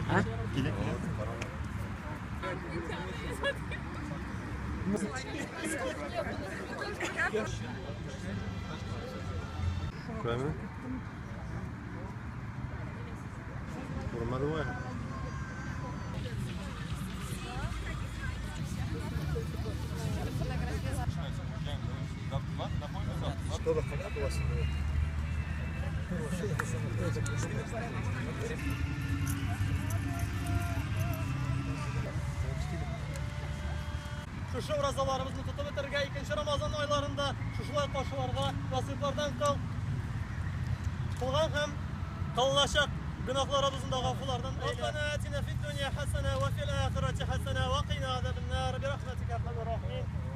Ha? Şöyle mi? Vurmadı mı? Шушы уразаларыбызны тотып бетерергә икенче Рамазан айларында шушылай каршыларга насыйплардан кыл. Кылган һәм кылыначак гөнаһларыбызны да гафулардан әйлә. Раббана атина фид дөнья хасана ва фил ахирати хасана ва кина азабан нар би рахматика архамар рахимин.